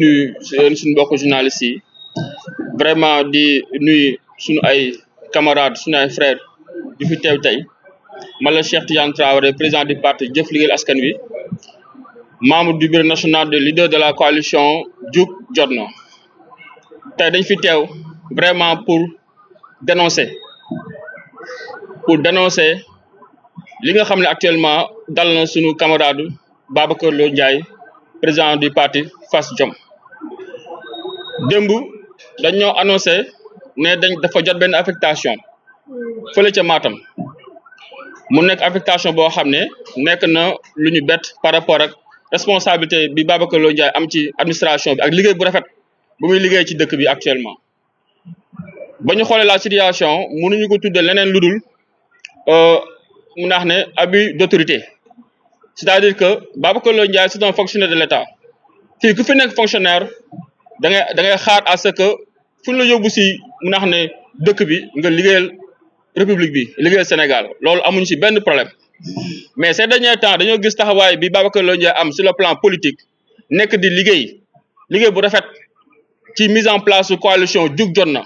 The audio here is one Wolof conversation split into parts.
nuyu suñu mbokku journalistes yi vraiment di nuyu suñu ay camarades suñu ay frères yu fi teew tey man la Cheikh Tidiane Traoré président du parti Jëf Liggéeyal Askan Wi membre du bureau national de leader de la coalition Jug Jotna tey dañ fi teew vraiment pour dénoncer li nga xam ne actuellement dal na suñu camarade Babacar Lô Ndiaye président du parti Fass Jom démb dañoo annoncé ne dafa jot benn affectation fële ca Matam mu nekk affectation boo xam ne nekk na lu ñu bett par rapport ak responsabilité bi Babacar Lô Ndiaye am ci administration bi ak liggéey bu rafet bu muy liggéey ci dëkk bi actuellement ba ñu xoolee la situation mënuñu ko tuddee leneen lu dul mu naax ne abus d'autorité c'est-à-dire que Babacar Lô Ndiaye c'est un fonctionnaire de l'État fii ku fi nekk fonctionnaire da ngay xaar à ce que fu ñu la yóbbu si mu naax ne dëkk bi nga liggéeyal république bi liggéeyal Sénégal loolu amuñu si benn problème mais ces derniers temps dañoo gis taxawaay bi Babacar Lô Ndiaye am sur le plan politique nekk di liggéey bu rafet ci mise en place coalition Jug Jotna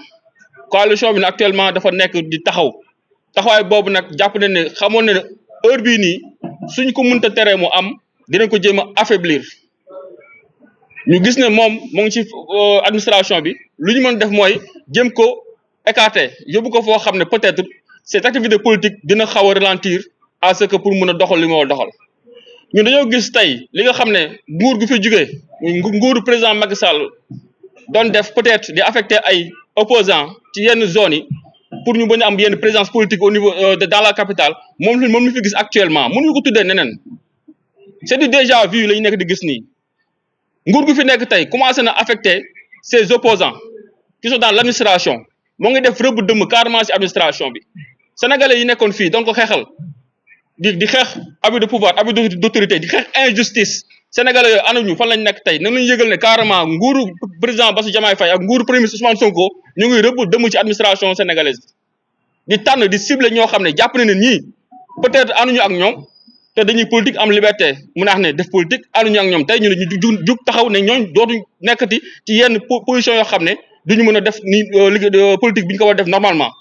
coalition bi nag actuellement dafa nekk di taxawaay boobu nag jàpp na ne xamoon na ne heure bii nii suñ ko mënta teree mu am dinañ ko jéem a affaiblir ñu gis ne moom mu ngi ci administration bi lu ñu mën def mooy jéem ko écarter yóbbu ko foo xam ne peut-être cette activité politique dina xaw a ralentir à ce que pour mën a doxal li moo doxal ñun dañoo gis tey li nga xam ne nguur gu fi jugee nguuru président Macky Sall doon def peut-être di affecter ay opposants ci yenn zones yi pour ñu bañ a am yenn présence politique au niveau dans la capitale moom la fi gis actuellement mënuñu ko tuddee neneen c'est du déjà vu la ñu nekk di gis nii nguur gu fi nekk tey commencé na affecter ses opposants qui sont dans l'administration moo ngi def rëbb dëmm carrément ci administration bi sénégalais yi nekkoon fii doon ko xeexal di xeex abus de pouvoir abus d'autorité di xeex injustice sénégalais yooyu anañu fan lañ nekk tey na lañu yëgal ne carrément nguuru président Bassirou Diomaye Faye ak nguuru premier ministre Ousmane Sonko ñu ngi rëbb dëmm ci administration sénégalaise di tànn di cibler ñoo xam ne jàpp na ne ñii peut-être anuñu ak ñoom te dañuy politique am liberté mu naax ne def politique anuñu ak ñoom tey ñu ne ñu jug taxaw ne ñooñ dootuñ nekkati ci yenn position yoo xam ne duñu mën a def ni liggéey politique bi ñu ko war a def normalement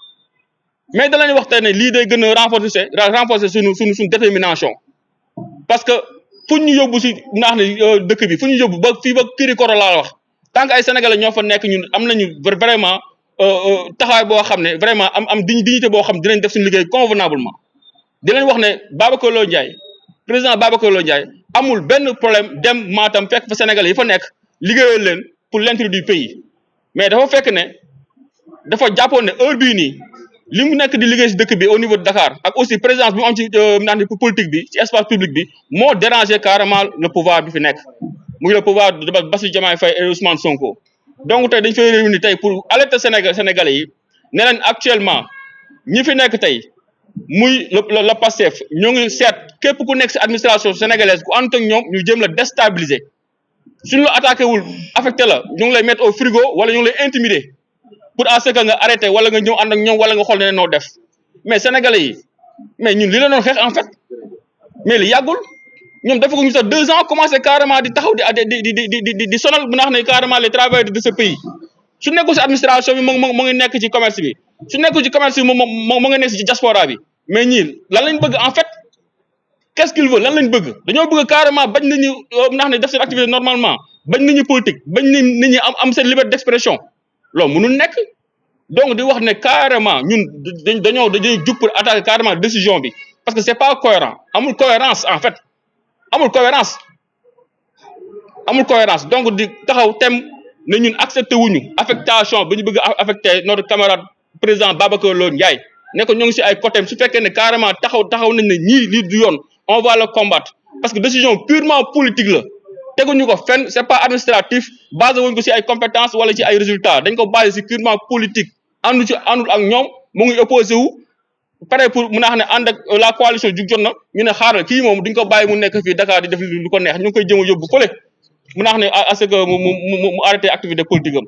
mais da lañu wax tey ne lii day gën a renforcer suñu détermination parce que fu ñu yóbbu si naax ne dëkk bi fu ñu yóbbu ba fii ba Kirikoro laa wax tant que ay sénégalais ñoo fa nekk ñun am nañu vraiment taxawaay boo xam ne vraiment am dignité boo xam dinañ def suñu liggéey convenablement di leen wax ne Babacar Lô Ndiaye président Babacar Lô Ndiaye amul benn problème dem Matam fekk fa sénégalais yi fa nekk liggéeyal leen pour l'intérêt du pays mais dafa fekk ne dafa jàppoon ne heure bii nii li mu nekk di liggéey si dëkk bi au niveau de Dakar ak aussi présence bi mu am ci naan politique bi ci espace public bi moo dérangé carrément le pouvoir bi fi nekk muy le pouvoir de Bassirou Diomaye Faye et Ousmane Sonko donc tey dañ fay réunir tey pour alerter sénégalais yi ne leen actuellement ñi fi nekk tey muy la Pastef ñoo ngi seet képp ku nekk si administration sénégalaise ku ànd ak ñoom ñu jëm la déstabiliser suñu la attaqué wul affecté la ñu ngi lay mettre au frigo wala ñu ngi lay intimider pour à ce que nga arrêté wala nga ñëw ànd ak ñoom wala nga xool ne noo def mais sénégalais yi mais ñun li la doon xeex en fait mais li yàggul ñoom dafa ko ñu sax 2 ans commencé carrément di taxaw di sonal bu naax ne carrément les travailleurs de ce pays su nekkul si administration bi mu ngi nekk ci commerce bi su nekkul ci commerce bi mu ngi nekk ci diaspora bi mais ñii lan lañ bëgg en fait qu'est-ce qu'il veut lan lañ bëgg dañoo bëgg carrément bañ nañu naax ne def seen activité normalement bañ nañu politique bañ nit ñi am seen liberté d'expression loolu mënul nekk donc di wax ne carrément ñun dañuy jug pour attaquer carrément décision bi parce que c'est pas cohérent amul cohérence en fait amul cohérence donc di taxaw tem ne ñun accepté wuñu affectation bi ñu bëgg a affecté notre camarade président Babacar Lô Ndiaye ne ko ñoo ngi si ay côté su fekkee ne carrément taxaw nañ ne ñii lii du yoon on va le combattre parce que décision purement politique la teguñu ko fenn c'est pas administratif basé wuñ ko si ay compétences wala ci ay résultats dañ ko basé si purement politique àndul ak ñoom mu ngi opposé wu pare pour mu naax ne ànd ak la coalition Jug Jotna ñu ne xaaral kii moom duñ ko bàyyi mu nekk fii Dakar di def lu ko neex ñu ngi koy jëm a yóbbu fële mu naax ne à ce que mu arrêté activité politique am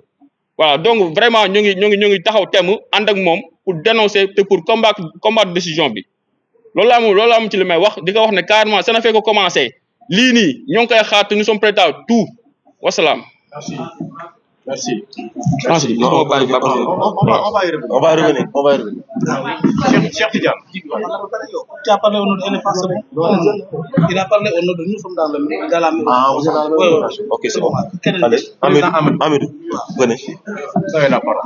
voilà donc vraiment ñoo ngi taxaw temm ànd ak moom pour dénoncer te pour combattre décision bi loolu la am ci li may wax di ko wax ne carrément ça na fait que commencé lii nii ñoo ngi koy xaar te nous sommes prêts à tout wasalaam Merci. Ensuite, Non, on va y revenir. On va y revenir. Cheikh Tidiane. Tu as parlé au nom de LFA, c'est bon? Il a parlé au nom de nous sommes dans la même. Ah, vous êtes dans le même village. Ok, c'est bon. Allez, Amidou, venez. Vous avez la parole.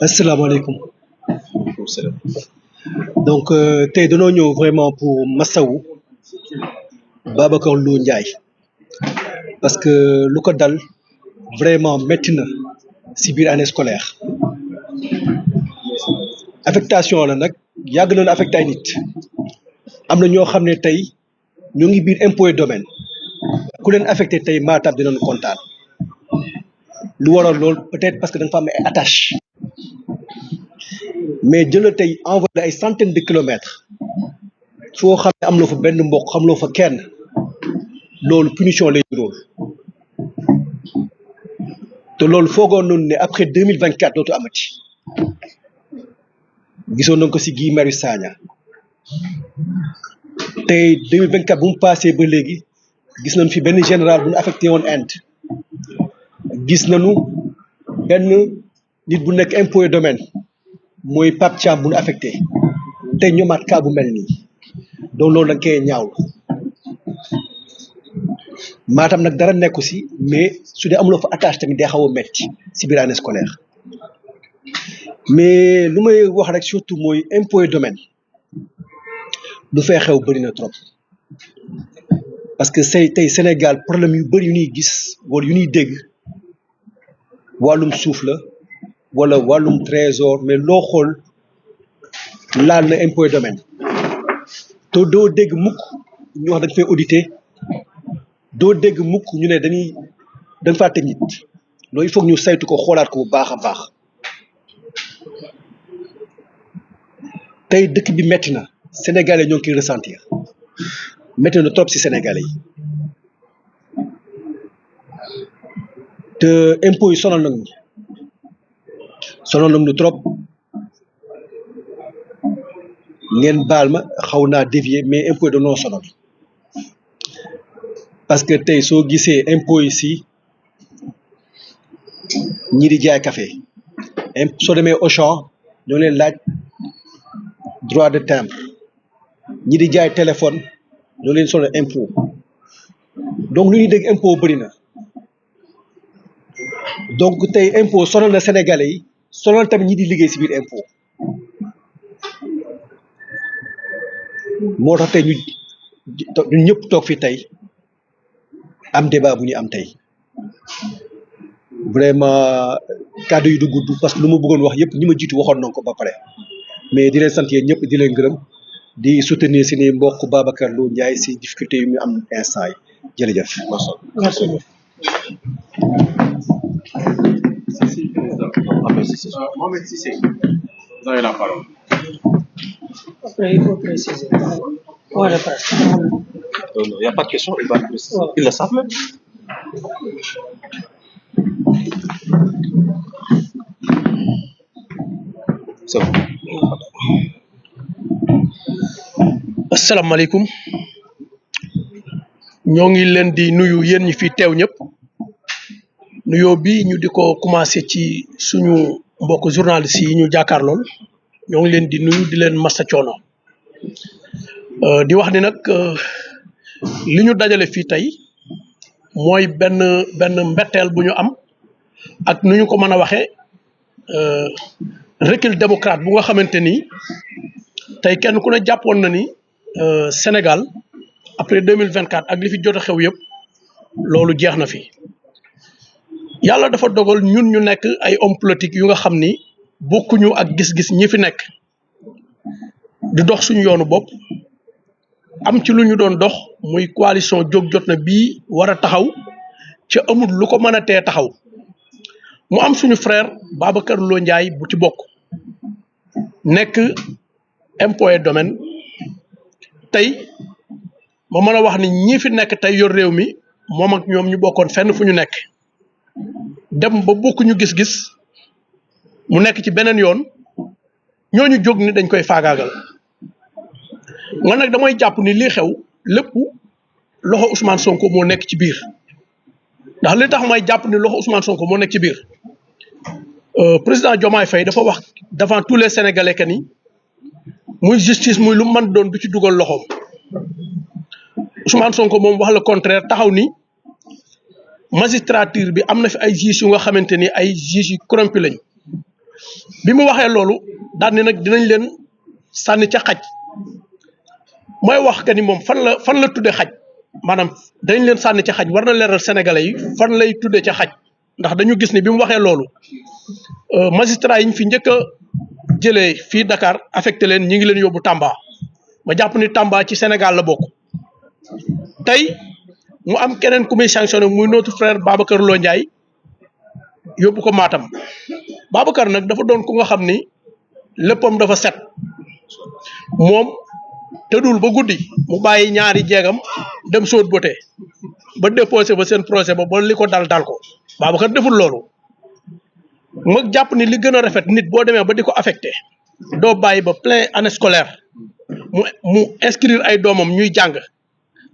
Asalaamaaleykum. Donc tey dañoo ñëw vraiment pour masawu Babacar Lo Ndiaye parce que lu ko dal vraiment métti na si biir année scolaire affectation la nag yàgg nañu affecté ay nit am na ñoo xam ne tey ñu ngi biir impôt et domaine ku leen affecté tey Matam dinañu kontaan lu waral lool peut-être parce que da nga fa am ay attache mais jëlal tey envolé ay centaines de kilomètres foo xam ne am loo fa benn mbokk xam loo fa kenn loolu punition lay juróol te loolu foogoon nañu ne après 2024 dootu amati gisoon nañ ko si Guy Marius Sagna tey 2024 bu mu passé ba léegi gis nañ fi benn général bu ñu affecté woon Inde gis nañu benn nit bu nekk impôt et domaine mooy Pape Thiam bu ñu affecté tey ñoomaat cas bu mel nii donc loolu da nga koy ñaawlu Matam nag dara nekku si mais su dee amuloo fa attache tamit day xaw a metti si biir année scolaire mais lu may wax rek surtout mooy impôt et domaine lu fay xew bëri na trop parce que tey Sénégal problème yu bëri yu ñuy gis wala yu ñuy dégg wàllum suuf la wala wàllum trésor mais loo xool laal na impôt et domaine te doo dégg mukk ñu wax dañ fay audité doo dégg mukk ñu ne dañ faa tëj nit loolu il faut ñu saytu ko xoolaat ko bu baax a baax tey dëkk bi metti na Sénégalais ñoo ngi koy ressentir metti na trop si Sénégalais yi te impôt yi sonal nañu trop ngeen baal ma xaw naa dévier mais impôt yi dañoo sonal parce que tey soo gisee impôt yi si ñi di jaay café soo demee Auchan ñoo leen laaj droit de timbre ñi di jaay téléphone ñoo leen sonal impôt donc lu ñuy dégg impôt bëri na donc tey impôt sonal na Sénégalais yi sonal tamit ñi di liggéey si biir impôt moo tax tey ñun ñëpp toog fi tey am débat bu ñu am tey vraiment kàddu yi du gudd parce que lu ma bëggoon wax yëpp ñi ma jiitu waxoon nañ ko ba pare mais di leen sant yéen ñëpp di leen gërëm di soutenir seeni mbokk Babacar Lo Ndiaye si difficulté yu mu am instant yi jërëjëf. Merci. Mohamed Cissé, vous avez la parole. Après, il faut préciser. Voilà, Il n'y a pas de question, il va préciser. Ils le savent même. C'est bon. asalaamaaleykum ñoo ngi leen di nuyu yéen ñi fi teew ñëpp nuyoo bi ñu di ko commencé ci suñu mbokk journaliste yi ñu jàkkaar lool ñoo ngi leen di nuyu di leen massa coono di wax ni nag li ñu dajale fii tey mooy benn mbetteel bu ñu am ak nu ñu ko mën a waxee recul démocrate bu nga xamante ni tey kenn ku ne jàppoon na ni Sénégal après 2024 ak li fi jot a xew yëpp loolu jeex na fi yàlla dafa dogal ñun ñu nekk ay homme politique yu nga xam ni bokkuñu ak gis-gis ñi fi nekk di dox suñu yoonu bopp am ci lu ñu doon dox muy coalition jóg jot na bii war a taxaw ca amul lu ko mën a tee taxaw mu am suñu frère Babacar Lo Ndiaye bu ci bokk nekk impôt et domaine tey ma mën a wax ni ñi fi nekk tey yor réew mi moom ak ñoom ñu bokkoon fenn fu ñu nekk dem ba bokkuñu gis-gis mu nekk ci beneen yoon ñooñu jóg ni dañ koy faagaagal man nag damay jàpp ni lii xew lépp loxo Ousmane Sonko moo nekk ci biir ndax li tax may jàpp ni loxo Ousmane Sonko moo nekk ci biir président Diomaye Faye dafa wax devant tous les Sénégalais que ni muy justice muy lu mën doon du ci dugal loxoom Ousmane Sonko moom wax le contraire taxaw ni magistrature bi am na fi ay juges yu nga xamante ni ay juges yu corrompu lañ bi mu waxee loolu daal ni nag dinañ leen sànni ca xaj mooy wax que ni moom fan la tuddee xaj maanaam dañ leen sànni ca xaj war na leeral Sénégalais yi fan lay tuddee ca xaj ndax dañu gis ni bi mu waxee loolu magistrat yi ñu fi njëkk a jëlee fii Dakar affecté leen ñi ngi leen yóbbu Tamba ma jàpp ni Tamba ci Sénégal la bokk tey mu am keneen ku muy sanctionné muy notre frère Babacar Lo Ndiaye yóbbu ko Matam Babacar nag dafa doon ku nga xam ni léppam dafa set moom tëddul ba guddi mu bàyyi ñaari jeegam dem sóot bote ba déposé ba seen procès ba li ko dal ko Babacar deful loolu ma jàpp ni li gën a rafet nit boo demee ba di ko affecté doo bàyyi ba plein année scolaire mu inscrire ay doomam ñuy jàng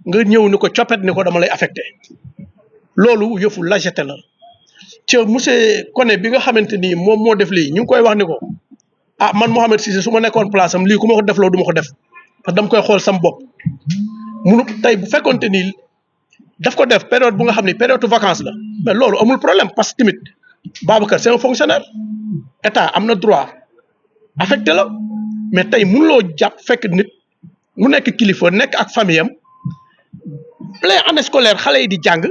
nga ñëw ni ko coppet ni ko dama lay affecté loolu yëfu lâcheté la ci monsieur Koné bi nga xamante ni moom moo def lii ñu ngi koy wax ni ko ah man Mohamed Cissé su ma nekkoon place am lii ku ma ko defloo du ma ko def parce que dama koy xool sam bopp munu tey bu fekkonte ni daf ko def période bu nga xam ni période vacances la mais loolu amul problème parce que tamit Babacar c'est un fonctionnaire état am na droit affecté la mais tey mënuloo jàpp fekk nit mu nekk kilifa nekk ak famille am plein année scolaire xale yi di jàng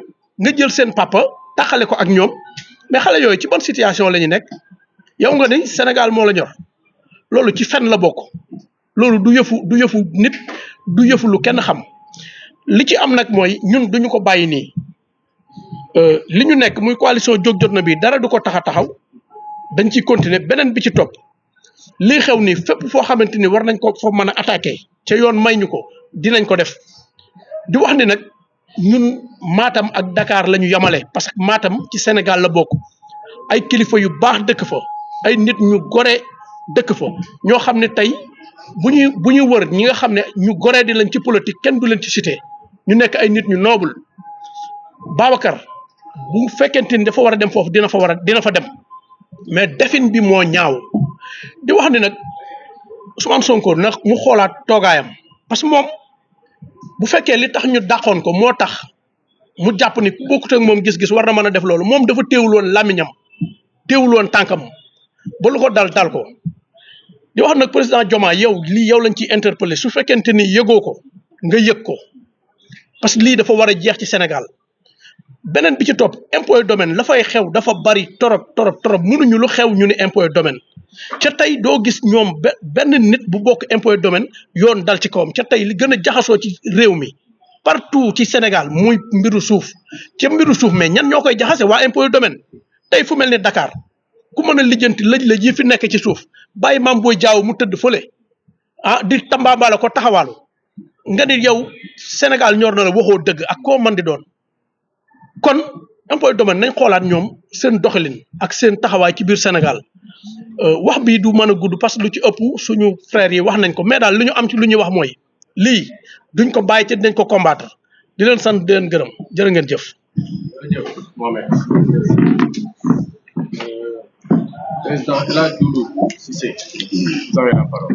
nga jël seen papa taxale ko ak ñoom mais xale yooyu ci bonne situation la ñu nekk yow nga ni Sénégal moo la ñor loolu ci fen la bokk loolu du yëfu nit du yëfu lu kenn xam li ci am nag mooy ñun duñu ko bàyyi nii li ñu nekk muy coalition jóg jot na bii dara du ko tax a taxaw dañ ciy continuer beneen bi ci topp lii xew nii fépp foo xamante ni war nañ ko foo mën a attaqué ca yoon may ñu ko dinañ ko def di wax ni nag ñun Matam ak Dakar la ñu yamale parce que Matam ci Sénégal la bokk ay kilifa yu baax dëkk fa ay nit ñu gore dëkk fa ñoo xam ne tey bu ñuy wër ñi nga xam ne ñu goree di lañ ci politique kenn du leen ci cité ñu nekk ay nit ñu noble Babacar bu fekkente ni dafa war a dem foofu dina fa dem mais defin bi moo ñaaw di wax ni nag Ousmane Sonko nag mu xoolaat toogaayam parce que moom bu fekkee li tax ñu dàqoon ko moo tax mu jàpp ni bokkut ak moom gis-gis war na mën a def loolu moom dafa teewul woon làmmiñam teewul woon tànkam ba lu ko dal ko di wax nag président Diomaye yow lii yow lañ ciy interpellé su fekkente ni yëgoo ko nga yëg ko parce que lii dafa war a jeex ci Sénégal beneen bi ci topp impôt domaine la fay xew dafa bari torop mënuñu lu xew ñu ne impôt domaine ca tey doo gis ñoom benn nit bu bokk impôt domaine yoon dal ci kawam ca tey li gën a jaxasoo ci réew mi partout ci Sénégal muy mbiru suuf ca mbiru suuf mais ñan ñoo koy jaxase waa impôt domaine tey fu mel ni Dakar ku mën a lijjanti lëj yi fi nekk ci suuf bàyyi maam booy jaaw mu tëdd fële di tambaambala ko taxawaalu nga ni yow Sénégal ñor na la waxoo dëgg ak koo mën di doon kon impôt domaine nañ xoolaat ñoom seen doxalin ak seen taxawaay ci biir Sénégal wax bi du mën a gudd parce que lu ci ëpp suñu frères yi wax nañ ko mais daal lu ñu am ci lu ñuy wax mooy lii duñ ko bàyyi te dinañ ko combattre di leen sant di leen gërëm jërë ngeen jëf. Président El Hadj Doudou Cissé, vous avez la parole.